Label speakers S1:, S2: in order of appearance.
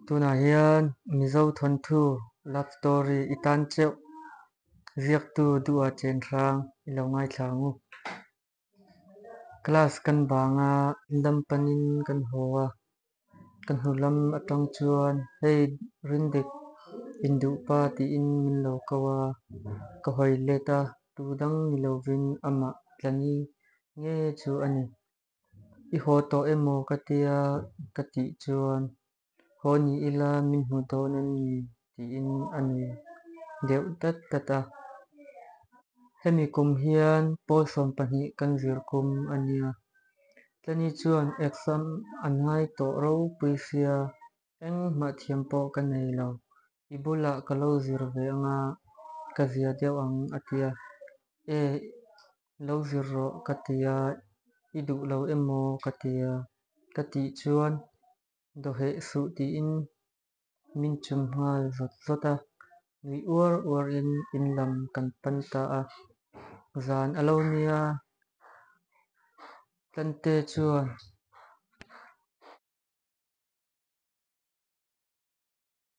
S1: Tunah hian Mizo thawnthu love story i tan cheuh ziaktu duha chen hrang i lo ngaithla ang u. Class kan bang a, lam panin kan haw a, ka hnu lam atang chuan hei Rindik induhpa tiin min lo ko a, ka hawi let a, tu dang ni lovin amah Tlani nge chu a ni. I haw tawh emaw ka tia ka tih chuan haw ni ila min hmu dawn em ni tiin a nui deuh dat dat a. Hemi kum hian pawl 12 kan zir kum a nia. Tlani chuan exam a ngai tawh ropui sia, engmah thiam pawh ka nei lo. I bulah ka lo zir ve anga ka zia deuh ang a ti a. E, lo zir rawh ka ti a, i duh lo emaw ka ti a. Ka tih chuan dawheh suh tiin min chum nghal zawt zawt a. Nui uar uarin in lam kan pan ta a. Zan a lo nia. Tlante chuan.